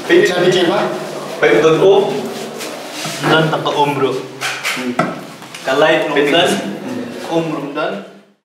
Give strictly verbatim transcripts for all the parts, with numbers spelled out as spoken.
Peit sha DJ ba. Peit don um. Don tang ka um ruh. Ka light ruh don. Um ruh don.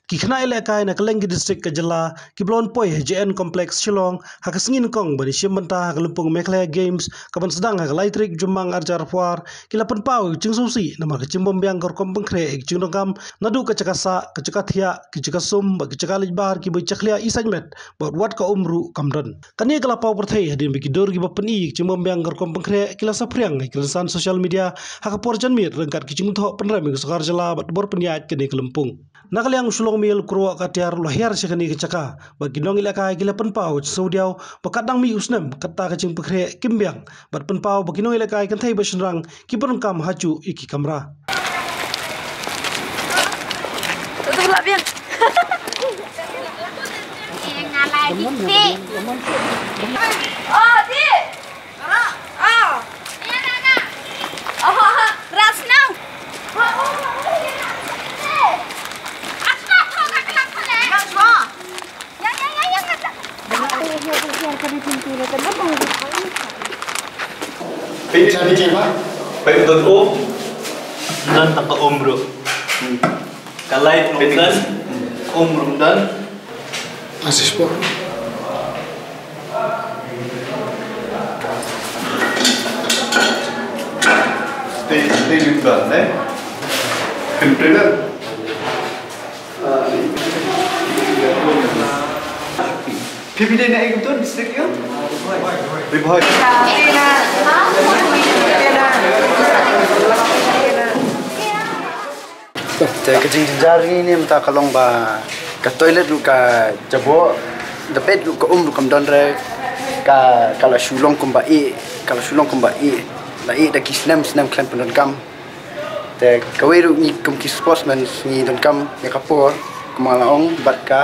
Ki khynnah ïalehkai na kylleng ki district ka jylla kiba la wan poi ha J N Complex Shillong ha ka sngi nyngkong ban ïashim bynta ha ka lympung Meghalaya Games kaban sdang ha ka lai tarik Jymmang arhajar arphew ar, ki la pynpaw ïa ka jingsngewsih namar ka jingbym biang ka rukom pynkhreh ïa ka jingdonkam naduh ka jaka sah, ka jaka thiah, ka jaka sum bad ka jaka leit bar kiba jakhlia i saiñ met bad wat ka um ruh kam don. Kane ka la paw pyrthei hadien ba ki dur kiba pyni ïa ka jingbym biang ka rukom pynkhreh ki la saphriang ha ki rynsan social media ha ka por janmiet ryngkat ki jingthoh pynrem ïa ka sorkar jylla bad bor pynïaid kane ka lympung. Na ka liang u Shillong Mail u Kyrwoh Katiar u la hiar sha kane ka jaka bad ki nongïalehkai ki la pynpaw jingsngewdiaw ba katba dang mih u snem kata ka jingpynkhreh kim biang bad pynpaw ba ki nongïalehkai kynthei bad shynrang ki pyndonkam hajuh ïa ki kamra. Peit sha DJ ba. Peit don um. Don tang ka um ruh. Ka light ruh don. Um ruh don. Asis po. Stay, stay with us, eh? Container. Phi phi dei na ei kumtu district ïa u? Ri Bhoi. Te ka jingjynjar ngi ne mynta ka long ba ka toilet ruh ka jaboh, da peit ruh ka um ruh kam don re, ka, ka la shu long kumba ïeh, ka la shu long kumba ïeh, la ïeh da ki snem snem khlem pyndonkam. Te kawei ruh ngi kum ki sportsmen ngi donkam ïa ka por, kumba la ong, bad ka,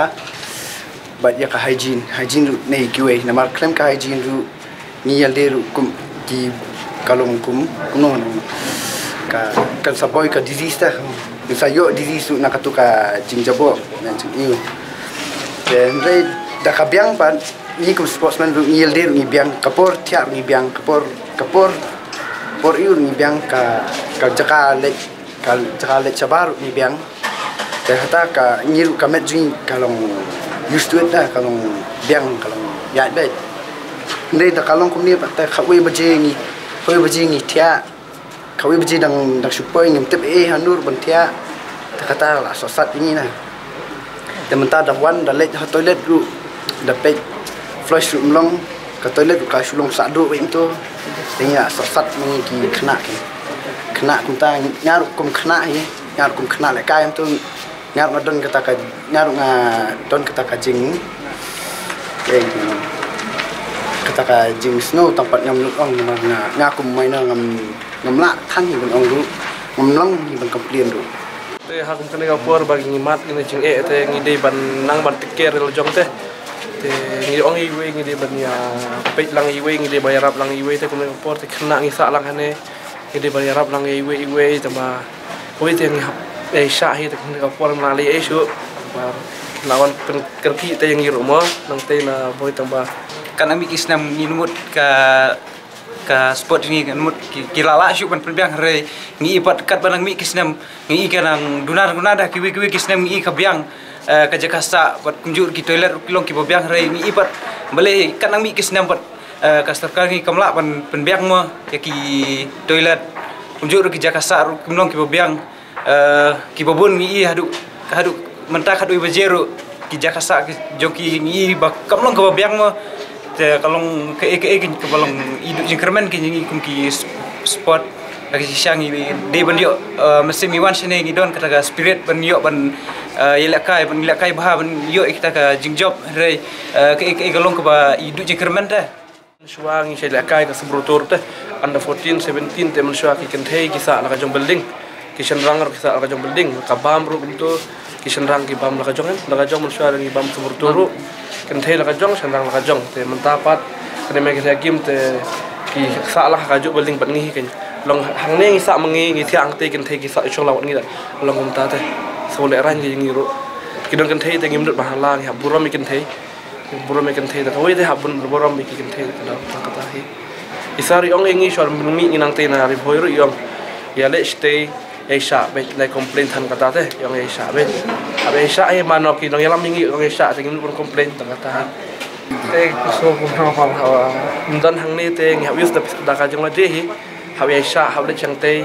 bad ïa ka hygiene, hygiene ruh ne kiwei, namar khlem ka hygiene ruh ngi ïalade ruh kum ki ka long kum, kumno, ka, kan sa poi ka disease te, kan sa ïoh disease ruh na katu ka jingjaboh, na jingïoh. Te hynrei da ka biang pat ngi kum sportsmen ruh ngi ïalade ruh ngi biang, ka por thiah ruh ngi biang, ka por, ka por, por ïoh ruh ngi biang, ka, ka jaka leit, ka jaka leit shabar ruh ngi biang. Te kata ka ngi ruh ka met jong ngi ka long used to it da, ka long biang, ka long ïaid beit. Hynrei da ka long kumne pat te khatwei baje ngi, khatwei baje ngi thiah, khatwei baje dang, dang shu poi, ngim tip ei ei hangno ruh ban thiah. Te kata la sohsat ïa ngi na. Te mynta da wan da leit ha toilet ruh da peit flush ruh ym long, ka toilet ruh ka shu long sah duh beit kumto. Te ngi la sohsat ma ngi ki khynnah ki. Khynnah kumta nga ruh kum khynnah hi, nga ruh kum khynnah lehkai kumto. Nga ruh nga don kata ka, nga ruh nga don kata ka jing, eh, kata ka jingsngew tang pat ngam nud ong namar nga, nga kum minor ngam, ngam lah than hi ban ong ruh, ngam long hi ban complain ruh. Te ha kum kane ka por ba ngi mad kine jingeh te ngi dei ban nang ban take care la jong te. Te ngi ong iwei ngi dei ban ïa peit lang iwei, ngi dei ban ïarap lang iwei te kane ka por te khynnah ngi sah lang hangne. Ngi dei ban ïarap lang iwei iwei te ba Hoi te ngi hap ei shah hi te kane ka por na lei ei shuh. Ba la wan pyn kyrkieh te ngi ruh mo nang te na boi tang ba. Kan nang mih ki snem ngi mut ka, ka sport ngi kan mut ki, ki la lah shuh ban pynbiang hynrei ngi i pat katba nang mih ki snem ngi i ka nang duna duna da kiwei kiwei ki snem ngi i ka biang, eh, ka jaka sah bad kumjuh ki toilet ruh ki long kiba biang hynrei ngi i pat balei kan nang mih ki snem bad, eh, ka sorkar ngi kam lah ban pynbiang mo ïa ki toilet kumjuh ruh ki jaka sah ruh kim long kiba biang. Eh, kiba bun ngi i haduh, haduh mynta khatwei baje ruh ki jaka sah ki jong ki ngi i ba kam long kaba biang mo. Te ka long kaei kaei kaba long i duh jingkyrmen ki ngi kum ki s-, sport. Ka shisha ngi dei ban ïoh, eh, mynsiem ngi wan shane ngi don kata ka spirit ban ïoh ban, eh, ïalehkai, ban ïalehkai bha ban ïoh ïa kata ka jingjop hynrei, eh, kaei kaei ka long kaba i duh jingkyrmen te. Mynshuwa ngi shah lehkai ka Subrotur te under fourteen, seventeen te mynshuwa ki kynthei ki sah la ka jong building. Ki shynrang ruh ki sah la ka jong building. Ka bam ruh kumto ki shynrang ki bam la ka jong, em, la ka jong mynshuwa ngi bam Subrotur ruh. Kynthei la ka jong, shynrang la ka jong. Te mynta pat kane Meghalaya Games te ki sah la ka jong building bad ngi hi ken. Long hangne ngi sah ma ngi, ngi thiah hangtei kynthei ki sah i shong la wat ngi da. Long kumta te. Sa leh rang ki ngi ruh. Ki don kynthei te ngim dut ba hala ngi hap burom ïa kynthei. Burom ïa kynthei da kawei te hap bun burom ïa ki kynthei da kata hi. Isar ïong ïa ngi shor mynmi ngi nang te na Ri Bhoi ruh ïong. Ïa leh shatei ïa shah beit, leh complain than kata te ïong ïa shah beit. Hap ïa shah ïa mano ki nongïalam ïa ngi ïong ïa shah te ngim pun complain than kata. Te so kumno ha ha. Ym don hangne te ngi hap use da da ka jong la je hi. Hap ïa shah hap leh shang tei.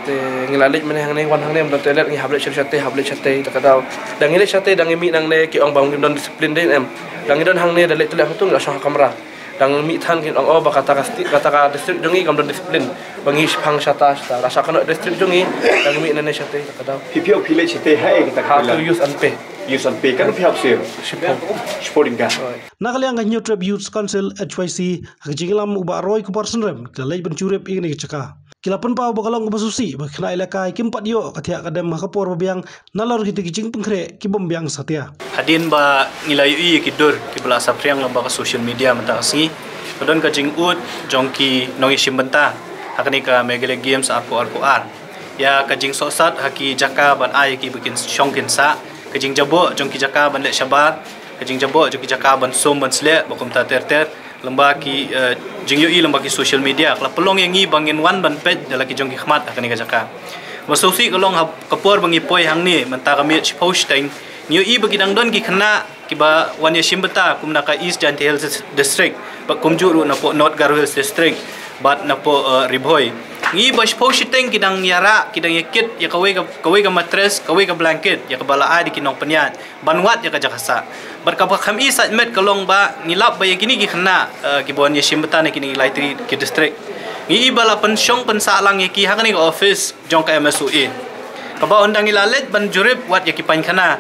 Te ngi la leh mane hangne wan hangne ym don toilet ngi hap leh shatei hap leh shatei ta ka daw. Da ngi leh shatei da ngi mih nangne ki ong ba ngim don discipline de em. Da ngi don hangne da leh toilet hangtu ngi la shong ha kamra. Dang mih than kin ong o ba kata ka sti kata ka district jong ngi kam don discipline. Ba ngi shipang shata shata. Rasa kano district jong ngi dang mih nane shate kata daw. Phi phi phi leh shate ha e kata ka. Ha tu use and pay. Use and pay kan phi hap sir. Shipang. Shipang ka. Na ka liang ka Hynñiewtrep Youth Council H Y C ha ka jingïalam u Bah Roy Kupar Synrem ki la leit ban jurip ïa kane ka jaka. Ki la pynpaw ba ka long kaba sngewsih ba ki khynnah ïalehkai kim pat ïoh ka thiah ka dem ha ka por ba biang nalor kita ki jingpynkhreh ki bym biang satia. Hadien ba ngi la ïohi ïa ki dur kiba la saphriang lyngba ka social media mynta ka sngi, ka don ka jingud jong ki nongïashim bynta ha kane ka Meghalaya Games arphew arphew ar. Ïa ka jingsohsat ha ki jaka ban ai ïa ki ba kin shong kin sah, ka jingjaboh jong ki jaka ban leh shabar, ka jingjaboh jong ki jaka ban sum ban sleh ba kumta ter ter. Lyngba ki, eh, jingïohi lyngba ki social media ka la pynlong ïa ngi ba ngin wan ban peit da la ki jong ki khmat ha kane ka jaka. Ba sngewsih ka long ha ka por ba ngi poi hangne mynta ka miet shiphew shiteng, ngi ïohi ba ki dang don ki khynnah kiba wan ïashim bynta kum na ka East Jaintia Hills Dis- District, ba kumjuh ruh na poh North Garo Hills District bad na poh, eh, Ri Bhoi. Ngi ba shiphew shiteng ki dang ïarah, ki dang ïakit ïa kawei ka, kawei ka mattress, kawei ka blanket ïa kaba la ai da ki nongpynïaid ban wad ïa ka jaka sah. Bad kaba kham i sait met ka long ba ngi lap ba ïa kine ki khynnah, eh, kiba wan ïashim bynta na kine ki lai tylli ki district, ngi i ba la pynshong pynsah lang ïa ki ha kane ka office jong ka M S O A. Kaba ynda ngi la leit ban jurip wad ïa ki painkhana,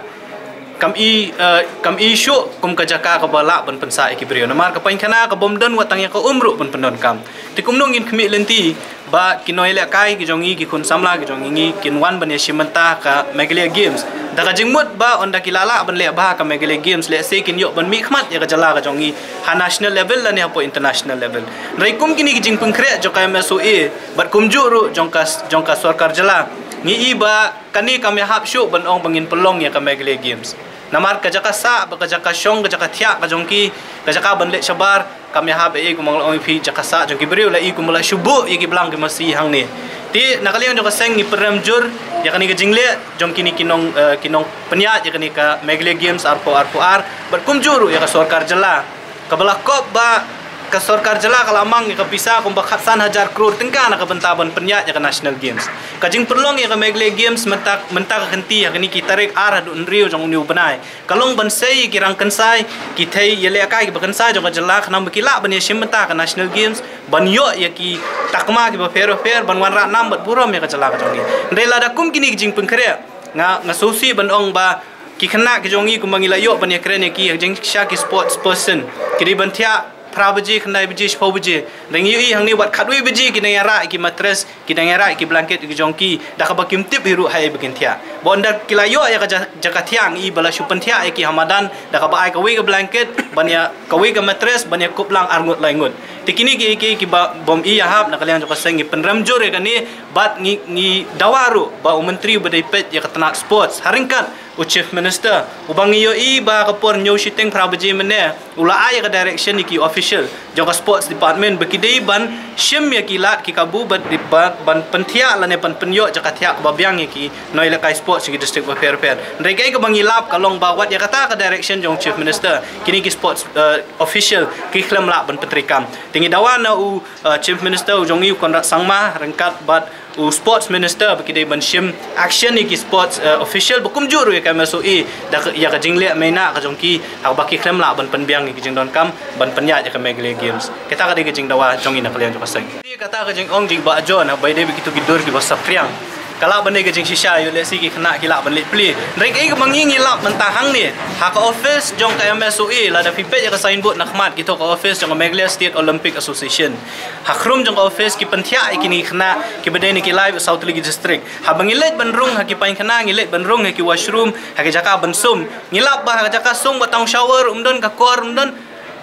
kam i, eh, kam i shuh kum ka jaka kaba lah ban pynsah ïa ki briew. Namar ka painkhana ka bym don wat tang ïa ka um ruh ban pyndonkam. Te kumno ngin khmih lynti ba ki nongïalehkai ki jong ngi, ki khun samla ki jong ngi kin wan ban ïashim bynta ha ka Meghalaya Games. Da ka jingmut ba ynda ki la lah ban leh bha ha ka Meghalaya Games, lehse kin ïoh ban mihkhmat ïa ka jylla ka jong ngi ha national level lane hapoh international level. Hynrei kum kine ki jingpynkhreh jong ka M S O A bad kumjuh ruh jong ka, jong ka sorkar jylla, ngi i ba kane kam ïahap shuh ban ong ba ngin pynlong ïa ka Meghalaya Games. Namar ka jaka sah bad ka jaka shong, ka jaka thiah ka jong ki, ka jaka ban leh shabar, kam ïahap ei ei, kumba nga la ong ïa phi, jaka sah jong ki briew, la i kumba la shu buh ïa ki blang ki masi hangne. Te na ka liang jong ka seng ngi pynrem jur ïa kane ka jingleh jong kine ki nong, eh, ki nongpynïaid ïa kane ka Meghalaya Games arphew arphew ar bad kumjuh ruh ïa ka sorkar jylla, kaba la kop ba ka sorkar jylla ka la mang ïa ka pisa kumba khatsan hajar klur tyngka na ka bynta ban pynïaid ïa ka National Games. Ka jingpynlong ïa ka Meghalaya Games mynta, mynta ka kynti ha kine ki tarik ar haduh hynriew jong une u bnai, ka long ban sei ïa ki rangkynsai, ki thei ïalehkai kiba kynsai jong ka jylla khnang ba ki lah ban ïashim bynta ha ka National Games, ban ïoh ïa ki takma kiba pher pher, ban wanrah nam bad burom ïa ka jylla ka jong ngi. Hynrei lada kum kine ki jingpynkhreh, nga, nga sngewsih ban ong ba ki khynnah ki jong ngi kumba ngi la ïoh ban ïakren ïa ki, ha jingshisha ki sports person, ki dei ban thiah phra baje, khyndai baje, shiphew baje. Hynrei ngi ïohi hangne wat khatwei baje ki dang ïarah ïa ki mattress, ki dang ïarah ïa ki blanket ki jong ki, da kaba kim tip hi ruh haei ba kin thiah. Ba ynda ki la ïoh ïa ka ja-, jaka thiah, ngi i ba la shu pynthiah ïa ki ha madan da kaba ai kawei ka blanket ban ïa, kawei ka mattress ban ïakup lang arngut laingut. Te kine ki, ki, kiba bym i ïahap, na ka liang jong ka seng ngi pynrem jur ïa kane bad ngi, ngi dawa ruh ba u Myntri uba dei peit ïa ka tnat sports, ha ryngkat u Chief Minister, uba ngi ïohi ba ka por hynñiew shiteng phra baje mynne u la ai ïa ka direction ïa ki official jong ka Sports Department ba ki dei ban shim ïa ki lad ki kabu ba, ba, ban pynthiah lane ban pynïoh jaka thiah kaba biang ïa ki nongïalehkai sports ïa ki district bapher bapher. Hynrei kaei kaba ngi lap ka long ba wat ïa kata ka direction jong Chief Minister, kine ki sports, eh, official ki khlem lah ban pyntreikam. Te ngi dawa na u, eh, Chief Minister u jong ngi u Conrad Sangma ryngkat bad u Sports Minister ba ki dei ban shim action ïa ki sports, eh, official ba kumjuh ruh ïa ka M S O A da ka, ïa ka jingleh maïnah ka jong ki, ha kaba ki khlem lah ban pynbiang ïa ki jingdonkam ban pynïaid ïa ka Meghalaya Games. Kata ka dei ka jingdawa jong ngi na ka liang jong ka seng. Kata ka jingong jingba jon ha ba ïadei bad kito ki dur kiba saphriang ka lah ban dei ka jingshisha ïoh lehse ki khynnah ki lah ban leit plie. Hynrei kaei kaba ngi ngi lap mynta hangne ha ka office jong ka M S O A, lada phi peit ïa ka signboard na khmat, kito ka office jong ka Meghalaya State Olympic Association. Ha khrum jong ka office ki pynthiah ïa kine ki khynnah kiba dei na ki lai bad saw tylli ki district. Haba ngi leit ban rung ha ki painkhana, ngi leit ban rung ha ki washroom, ha ki jaka ban sum, ngi lap ba ha ka jaka sum ba tang shower um don, ka kor um don,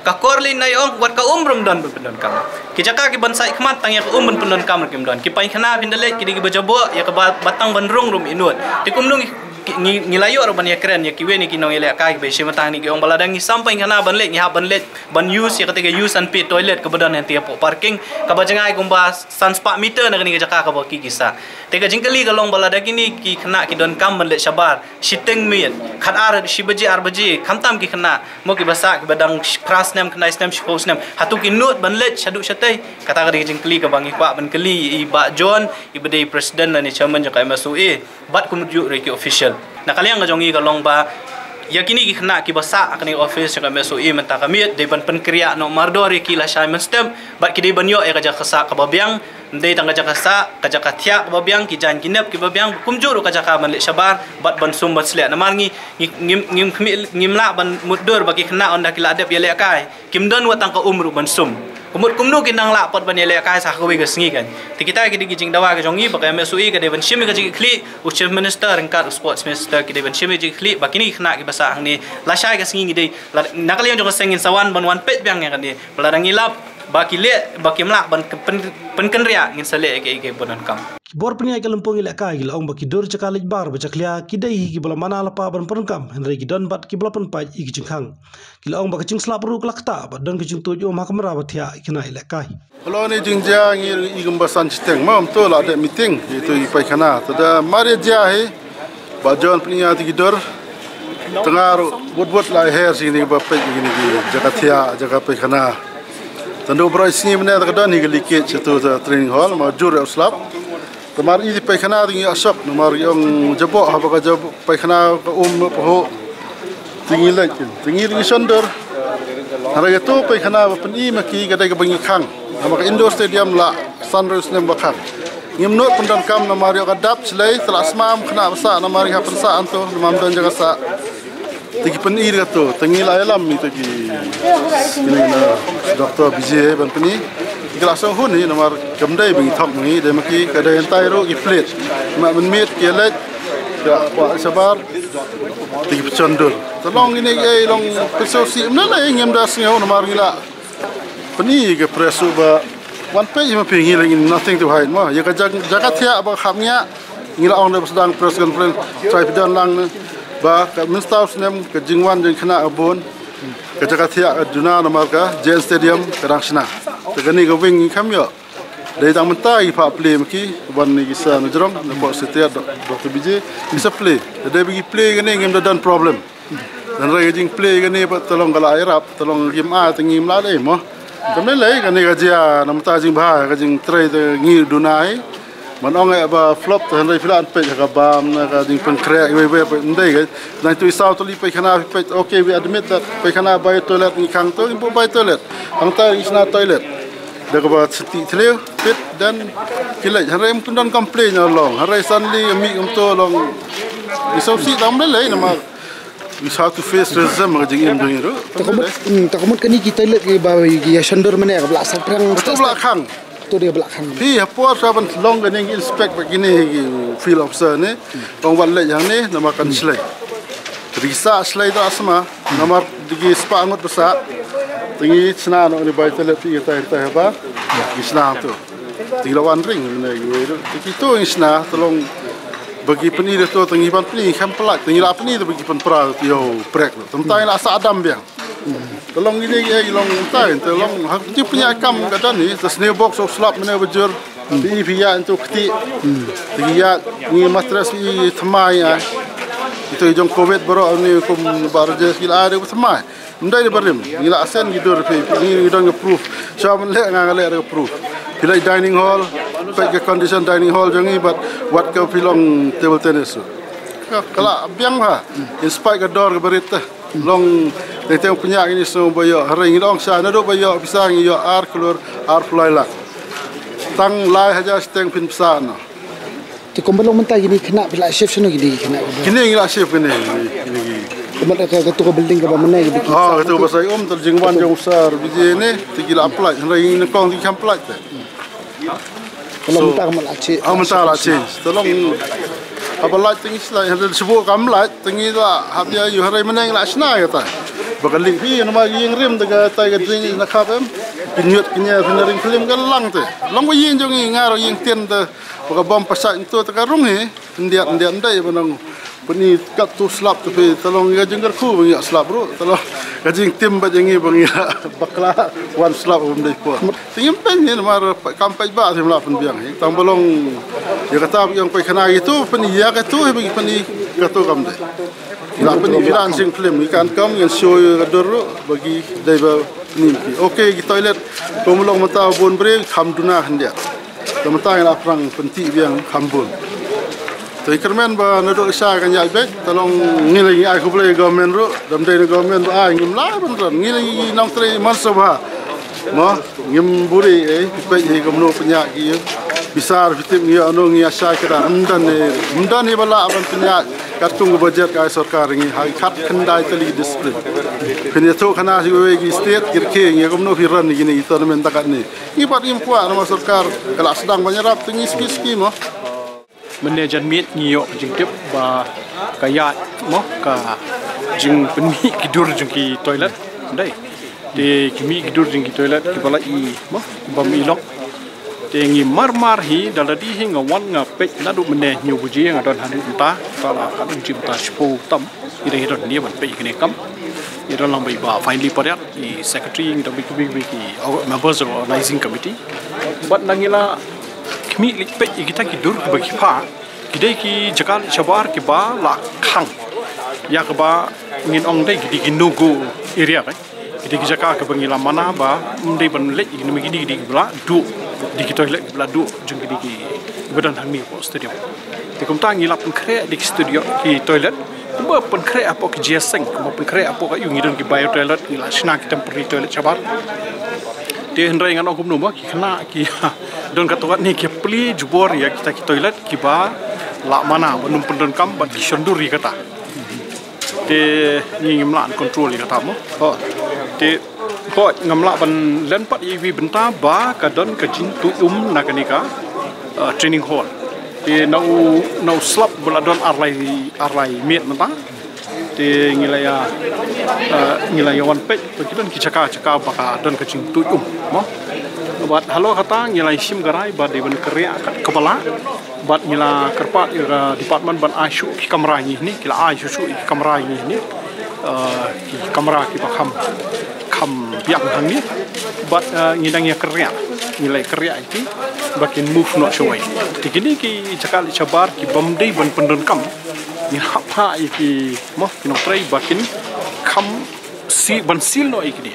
ka kor lei nai ong wat ka um ruh um don ban pyndonkam. Ki jaka ki ban sait khmat tang ïa ka um ban pyndonkam ruh kim don. Ki painkhana phin da leit ki dei kiba jaboh, ïa kaba, ba tang ban rung ruh um inut. Te kumno ngi Ngi, ngi la ïoh ruh ban ïakren ïa kiwei na ki nongïalehkai kiba shim bynta hangne, ki ong ba lada ngi sam paikhana ban leit, ngi hap ban leit ban use ïa kata ka use and pay toilet kaba don hangtei hapoh parking, kaba jngai kumba san spah meter na kane ka jaka kaba ki, ki sah. Te ka jingkylli ka long ba lada kine ki khynnah ki donkam ban leit shabar shiteng miet, khatar, shi baje, ar baje, khamtam ki khynnah mo kiba sah, kiba dang phra snem, khyndai snem, shiphew snem, hato ki nud ban leit shaduh shatei? Kata ka dei ka jingkylli kaba ngi kwah ban kylli i Bah John, iba dei president lane chairman jong ka M S O A, bad kumjuh ruh ïa ki official. Na ka liang ka jong ngi ka long ba ïa kine ki khynnah kiba sah ha kane ka office jong ka M S O A mynta ka miet, dei ban pynkynriah noh mardor ïa ki lashai mynstep, bad ki dei ban ïoh ïa ka jaka sah kaba biang, ym dei tang ka jaka sah, ka jaka thiah kaba biang, ki jaiñ ki nep kiba biang, kumjuh ruh ka jaka ban leit shabar bad ban sum ban sleh. Namar ngi, ngi, ngim, ngim khmih, ngim lah ban mutdur ba ki khynnah ynda ki la dep ïalehkai kim don wat tang ka um ruh ban sum. Ka mut kumno kin nang lah pat ban ïalehkai sa kawei ka sngi kan. Te kita ki dei ki jingdawa ka jong ngi ba ka M S O A ka dei ban shim ïa ka jingkitkhlieh, u Chief Minister ryngkat u Sports Minister ki dei ban shim ïa ka jingkitkhlieh ba kine ki khynnah kiba sah hangne lashai ka sngi ngi dei, la, na ka liang jong ka seng ngin sa wan ban wan peit biang ïa kane. Ba lada ngi lap ba ki leh, ba kim lah ban pyn-, pynkynriah, ngin sa leh ïa kaei kaei ba donkam. Ki bor pynïaid ka lympung ïalehkai ki la ong ba ki dur jaka leit bar ba jakhlia ki dei hi kiba la mana lypa ban pyndonkam, hynrei ki don bad kiba la pynpait ïa ki jingkhang. Ki la ong ba ka jingslap ruh ka la ktah bad don ka jingtuid um ha kamra ba thiah ïa ki khynnah ïalehkai. Halor kane ka jingjia ngi ïohi kumba san shiteng mo, ym to la dep meeting ïa kito ki paikhana. Te da mar ïa jia hi Bah John pynïaid ïa kito ki dur. Te nga ruh wut wut la her sha kine ba peit ïa kine ki jaka thiah, jaka paikhana. Te naduh baroh sngi mynne te ka don hi ka leakage shato sha training hall, ma jur ïa u slap. Te mar ïa kito ki paikhana te ngi ïohsok, namar ki ong jaboh, haba ka jaboh paikhana ka um pahuh. Te ngi leit, te ngi, te ngi shon dur. Hynrei kato paikhana ba pyni ma ki ka dei kaba ngi khang. Namar ka indoor stadium la san hynriew snem ba khang. Ngim nud pyndonkam namar ïoh ka dap shlei, te la sma ym khynnah ba sah namar ngi hap pynsah hangto, namar ym don jaka sah. Te ki pyni kato, te ngi la ïalam ïa kito ki, kine na Doctor Vijay ban pyni. Ki la sngewhun hi namar kam dei ba ngi thok ma ngi, dei ma ki, ka dei hangtai ruh ki plie. Namar mynmiet ki leit, ka kwah shabar, te ki pynshon dur. Te long kine kiei long pynsngewsih, ym lei lei ngim da sngew namar ngi la pyni ka press ruh ba wan peit hi ma phi, ngi la, nothing to hide mo. Ïa ka jaka, jaka thiah ba kham ngiah, ngi la ong da ba sdang press conference, trai phi don lang ne. Ba ka mynstep snem ka jingwan jong ki khynnah ka bun, ka jaka thiah ka duna namar ka J N Stadium ka dang shna. Te kane ka wing ngi kham ïoh. Dei tang mynta ki phah plie ma ki, wan ne ki sa na jrong, na pok Secretariat Dok-, Doctor Vijay, ki sa plie. Te dei ba ki plie kane ngim da don problem. Hynrei ka jingplie kane pat te long ka la ïarap, te long kim ai te ngim lah dei mo. Te mynlei kane ka jia na mynta jingbha ka jingtrei te ngi duna hi. Ban ong eh ba flop te hynrei phi lah peit ha ka bam na ka jingpynkhreh iwei iwei pat ym dei ka. Nangtu i saw tylli paikhana phi peit, okay, we admit that paikhana bai toilet ngi khang to, ngi buh bai toilet. Hangta ngi shna toilet. Da kaba siti thliew peit dan ki leit hynrei ym pyndonkam plie na long. Hynrei suddenly mih kumto long. I saw sih tang ym lei lei namar. Is how to face racism ka jingim jong i ruh. Ta ka mut, hmm, ta ka mut kane ki toilet ki ba ki ïa shon dur mynne ka ba la sah pyrshang. Ka to ba la khang. To dei ba la khang. Phi ha por sa ban long kane ngi inspect ba kine ki field officer ne. Kong wan leit hangne namar kan shlei. Ka dei sah shlei da sma namar dei ki spah ngut ba sah. Te ngi shna noh ne bai toilet phi tai tai ba. Ngi shna to. Te ngi la wan ring ne ngi wei ruh. Te kito ngi shna te long ba ki pyni da to te ngi ban pyni kham pynlait te ngi la pyni te ba ki pynpra te ïoh prek. Te mynta ngi la sah dam biang. Te long kine ki ei long mynta te long ha ki pynïaid kam ka don hi te sniew box of slap mynne ba jur. Te i phi ïaid into kti. Te ki ïaid ngi mattress i thymmai ai. Ito i jong covid baroh ni kum ba rajes ki la ai de thymmai. Ym dei da barim, ngi la send ki dur phi, phi, ngi, ngi don ka proof. Shuwa ban leh nga, nga leh da ka proof. Phi leit dining hall, peit ka condition dining hall jong ngi bad wat ka phi long table tennis. Ka, ka la biang bha. In spite ka dor kaba rit te. Long teng teng pynïaid kine sngew ba ïoh, hynrei ngi la ong sha naduh ba ïoh pisa ngi ïoh ar klur arphew lai lak. Tang lai hajar shiteng phin pisa noh. Te kumba long mynta kine ki khynnah phi la shift shano kine ki khynnah? Kine ngi la shift kine, kine, kine ki. Kumba ka, katu ka building kaba mynne ki. Ah, katu ba sai um, te jingwan jong u Sir Vijay ne, te ki la apply, hynrei ngi nyngkong te ki kham apply te. Ka long mynta ka mut la change. Ah, mynta la change. Te long haba lait te ngi shlei, hynrei shu kam lait te ngi la hap ïa ïoh hynrei mynne ngi la shna ïa ta. Ba ka link phi namar ïing rim te ka tai ka drain na khap em. Ki ñiut ki ñiar phi na ring phlim ka lang te. Long ba ïing jong ngi nga ruh ïing tin te. Ba ka bom pashai ntu te ka rung hi, ndiat, ndiat ndai ba nang Pyni katto slap te phi, te long ka jingkyrkhu ba ngi ïa slap ruh, te long ka jingtim ba jong ngi ba ngi ïa bakla wan slap ba ym dei por. Te ngim pyn ne namar kam paidbah te ym lah pynbiang hi. Tang ba long ïa kata ba ïong paidkhana ïa tu pyni ïa katu ba ngi pyni katto kam dei. Ïa pyni phi la sing film ngi kan kam ngan show ïa ka dur ruh ba ki dei ba pyni ki. Okay, ki toilet kum long mynta bun bre kham duna khyndiat. Te mynta ngi la pyrshang pynti biang kham bun. Te kyrmen ba naduh sha ka ñiah beit, te long ngi la ngi ai khublei government ruh, dam dei na government ba ai ngim lah ban ran, ngi la ngi nongtrei man sabha. Mo, ngim buri eh, phi peit hi kumno pynñiah ki. Bisar phi tip ngi ano ngi asha kida, ym don eh, ym don eh ba lah ban pynñiah katkum ka budget ka ai sorkar ngi, ha khatkhyndai tylli district. Phin ïathuh khana hi wei ki state, ki rkhie ngi kumno phi ran ngi ni, ito na mynta katne. Ngi pat ngim kwah namar sorkar ka la sdang ban ïarap te ngi spi spi mo. Mynne janmiet ngi ïoh ka jingtip ba ka ïaid mo ka jingpynmih ki dur jong ki toilet. Dei. Te ki mih ki dur jong ki toilet kiba la i mo bym i long. Te ngi mar mar hi da lade hi nga wan nga peit naduh mynne hynñiew baje nga don hangne mynta. Ka la ka don jingmynta shiphew tam. Ngi dang ïa don hangne ban peit ïa kane ka kam. Ngi don lang bad i Bah Finely Pariat, i secretary, ngi don bad ki, bad ki, bad ki, oh, members of organizing committee. Bad na ngi la khmih leit peit ïa kita ki dur kiba ki phah, ki dei ki jaka leit shabar kiba la khang. Ïa kaba ngin ong dei ki dei ki no go area, eh. Ki dei ki jaka kiba ngi la mana ba ym dei ban leit ïa kine, kine ki dei kiba la duh, dei ki toilet kiba la duh jong kine kiba don hangne hapoh stadium. Te kumta ngi la pynkhreh da ki stadium, ki toilet, kumba pynkhreh hapoh ki jingïaseng, kumba pynkhreh hapoh ka ïu ngi don ki bio toilet, ngi la shna ki temporary toilet shabar. Te hynrei ngan ong kumno mo, ki khynnah ki don katto katne ki plie jubor ïa kita ki toilet kiba la mana ban ym pyndonkam bad ki shon dur ïa kata. Te ngi ngim lah ban control ïa kata mo. Te hooid ngam lah ban len pat ïa iwei i bynta ba ka don ka jingtuid um na kane ka, uh, training hall. Te na u, na u slap ba la don ar lai, ar lai miet mynta. Te ngi la ïa, uh, ngi la ïa wan peit ba ki don ki jaka jaka ba ka don ka jingtuid um mo. Bad halor kata ngi la ïa shim ka rai ba dei ban kyrïah kat kaba lah. Bad ngi la kyrpad ïa ka department ban ai shuh ki kamra ngi hynne, ki la ai shuh shuh ki kamra ngi hynne. Eh, ki kamra kiba kham, kham biang hangne. Bad, eh, ngi dang ïa kyrïah, ngi la kyrïah ïa ki ba kin move noh shawei. Te kine ki jaka leit shabar kibym dei ban pyndonkam, ngi hap phah ïa ki mo ki nongtrei ba kin kham seal, ban seal noh ïa kine.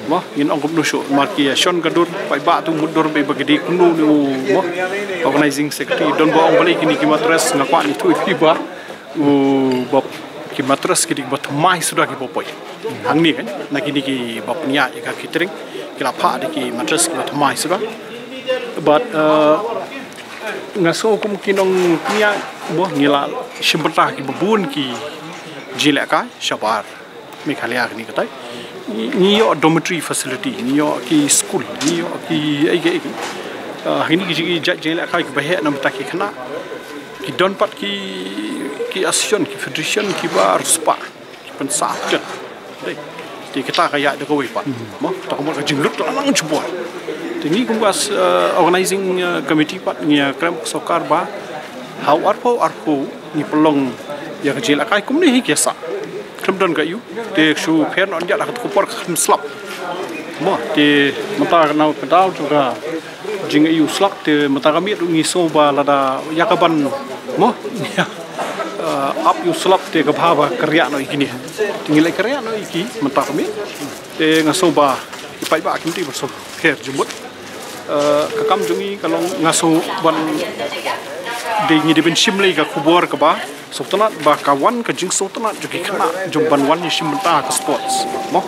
Mo, ngin ong kumno shuh, mar ki ïa shon ka dur, paidbah tu mut dur ba ki dei kumno ne u, mo, organizing secretary, don ba ong balei kine ki mattress, nga kwah ngi tip ïa phi ba, u, ba ki mattress ki dei ba thymmai suda kiba poi. Hangne kan, na kine kiba pynïaid ïa ka catering, ki la phah da ki mattress kiba thymmai suda. Bad, eh, nga sngew kum ki nongpynïaid, mo, ngi la shim bynta kiba bun ki jingïalehkai shabar Meghalaya kane katai. Ngi, ngi ïoh dormitory facility, ngi ïoh ki school, ngi ïoh ki ei ki ei ki. Ah, hangne ki jing, jait jingïalehkai kiba heh na bynta ki khynnah. Ki don pat ki, ki association, ki federation kiba riewspah, ki pynsah jot. Dei. Te kata ka ïaid da kawei pat. Mo, kata ka mut ka jinglut ka la nang jubor. Te ngi kum ka, eh, organizing, eh, committee pat ngi ïakren bad ka sorkar ba ha u arphew arphew ngi pynlong ïa ka jingïalehkai kumne hi ki ïa sah. Khlem don ka ïu. Te shu pher noh ïa ka, ka por ka khlem slap. Mo, te mynta ka nang ka daw jong ka jingïohi slap te mynta ka miet ngi sngew ba lada ïa kaban mo, ïa, eh, ap ïohi slap te kaba bha ba kyrïah noh ïa kine. Te ngi la kyrïah noh ïa ki mynta ka miet. Te nga sngew ba ki paidbah kim dei ban sngew pher jingmut. Eh, ka kam jong ngi ka long nga sngew ban dei ngi dei ban shim lei ka khubor kaba sngewtynnat ba ka wan ka jingsngewtynnat jong ki khynnah jong ban wan ïa shim bynta ha ka sports. Mo?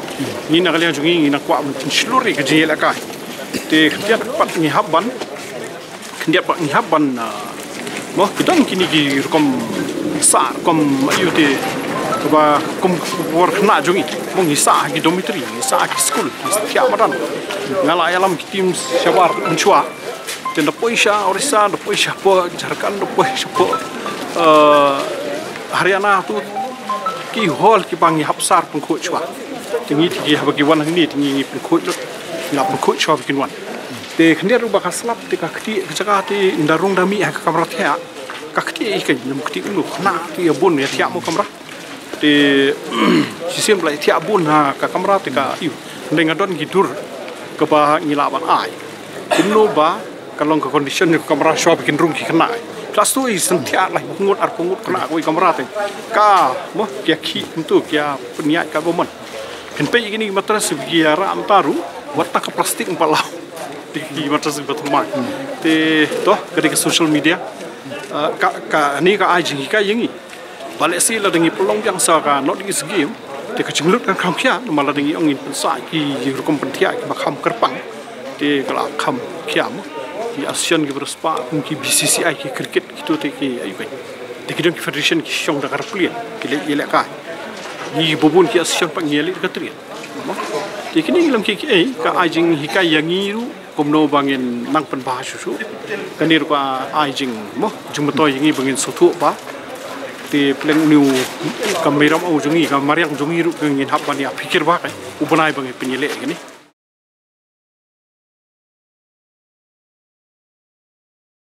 Ngi na ka liang jong ngi ngi nang kwah ban pynshlur ïa ka jingïalehkai. Te khyndiat pat ngi hap ban, khyndiat pat ngi hap ban, ah, mo, ki don kine ki rukom sah, rukom ïoh te kaba kum khubor khynnah jong ngi. Mo ngi sah ha ki dormitory, ngi sah ha ki school, ngi sah ha ki madan. Nga la ïalam ki team shabar mynshuwa. Te nda poi sha Orissa, nda poi sha pdeng Jharkhand, nda poi sha pdeng, eh, Haryana tu ki hall kiba ngi hap sah pynkhuid shuwa. Te ngi te ki haba ki wan hangne te ngi pynkhuid lut. Ngi la pynkhuid shuwa ba kin wan. Te khyndiat ruh ba ka slap te ka kti ka jaka te nda rung da mih ha ka kamra thiah. Ka kti i ka nyam kti unu khna ki abun ya thiah mo kamra. Te shisien bla thiah bun ha ka kamra te ka yu. Nde nga don ki dur kaba ngi lah ban ai. Kumno ba ka long ka condition ni kamra shwa ba kin rung ki khna. Plus tu i sen thiah lai ngut ar ngut khna ko i kamra te. Ka mo kia khi kumtu kia pynïaid ka ba mon. Phin pei kini mattress ki ya ra am taru wat ta ka plastik ba lau. Ki mattress ba thymmai. Te to ka dei ka social media. Ah, ka ka ni ka ai jinghikai ïa ngi. Ba lehse lada ngi pynlong biang sa ka North East Game te ka jinglut kan kham khia namar lada ngi ong ngin pynsah ki rukom pynthiah kiba kham kyrpang. Te ka la kham khia mo ki association kiba riewspah kum ki B C C I ki cricket kito te ki ayu kai. Te ki don ki federation ki shong da ka riewpliang ki leh ïalehkai. Ngi bun ki association pat ngi ïaleh da ka trian. Te kine ki lam kiei kiei ka ai jinghikai ïa ngi ruh kumno ba ngin nang pynbha shuh shuh. Kane ruh ka ai jing mo jingmyntoi ïa ngi ba ngin sngewthuh ba te pleng une u ka meiram u jong ngi ka mariang jong ngi ruh ka ngin hap ban ïa phikir ba kai u bnai ba ngin pynïaleh ïa kane.